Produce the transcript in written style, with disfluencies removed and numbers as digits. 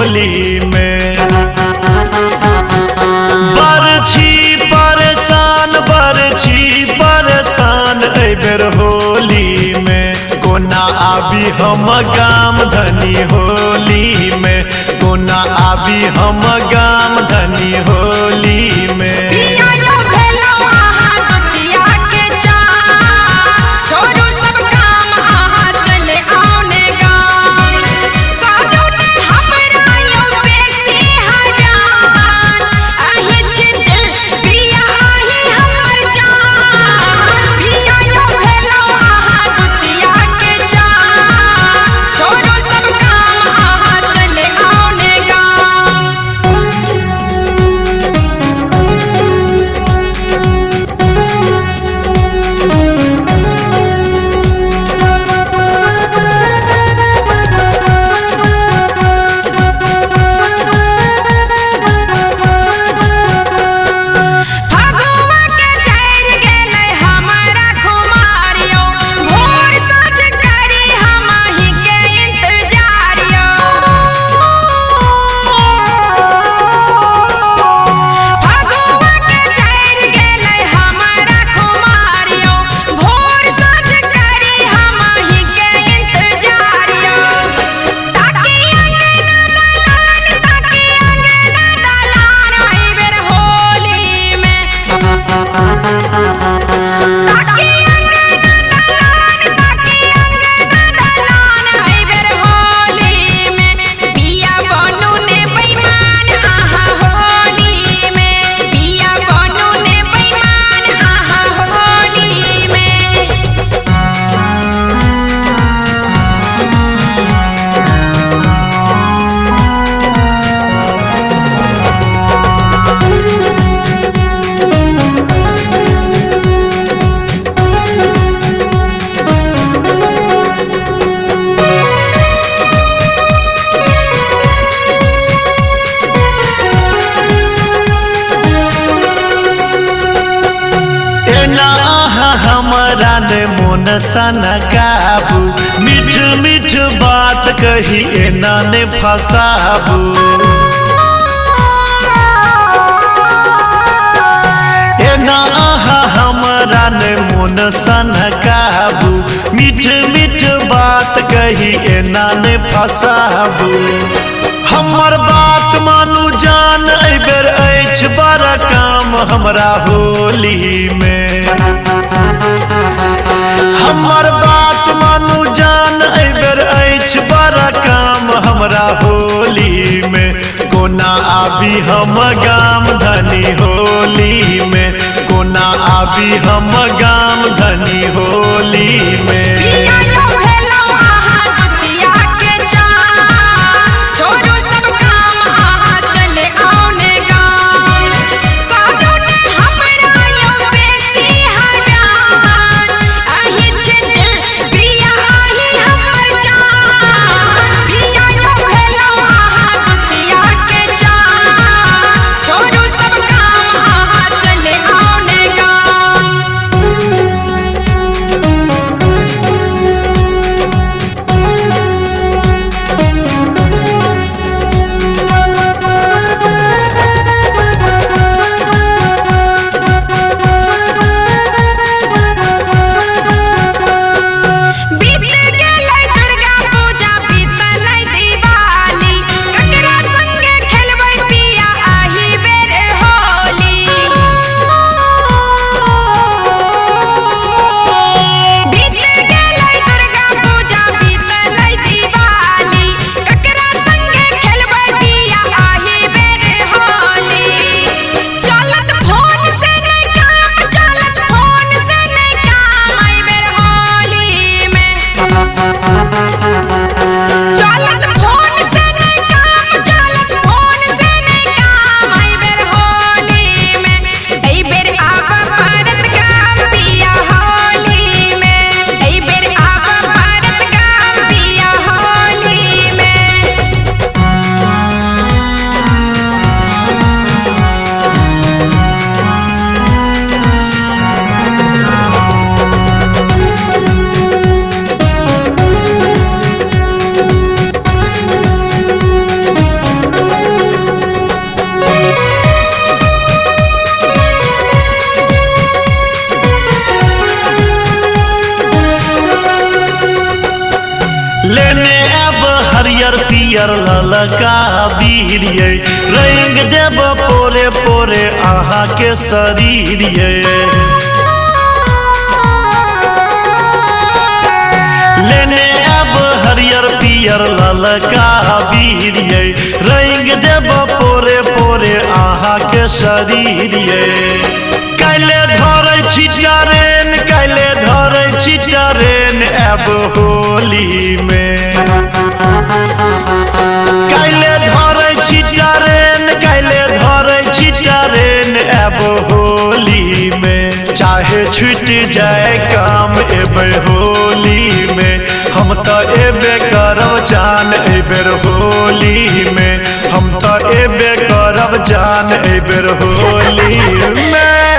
होली में। बरछी परेशान बरछी परेशान एहिबेर होली में। कोना आबी हम गाम धनी होली में, कोना आबी हम गाम धनी होली में। हमरा ने मोन सनकाबू, मीठ मीठ बात कही एना ने फसाबू। एना अहाँ हमरा ने मोन सनकाबू, मीठ मीठ बात कही एना ने फसाबू। हमर बात मानू जान एहिबेर अछि बड़ा काम हमरा होली में। हमर बात मानू जान एहिबेर अछि बड़ा काम हमरा होली में। कोना आबी हम गाम धनी होली में, कोना आबी हम गाम धनी होली में। Thank you. पियर ललका अबीर यै, रंग देब पोरे पोरे अहाँ के शरीर यै। लेने आब हरियर पियर ललका अबीर यै, रंग देब पोरे पोरे अहाँ के शरीर यै। काल्हि धरै छी ट्रेन, काल्हि धरै छी ट्रेन आब होली में। काल्हि धरै छी ट्रेन, काल्हि धरै छी ट्रेन आब होली में। चाहे छुटि जाय काम एबै होली में, हम तऽ एबे करब जान एबेर होली में। हम तऽ एबे करब जान एबेर होली में।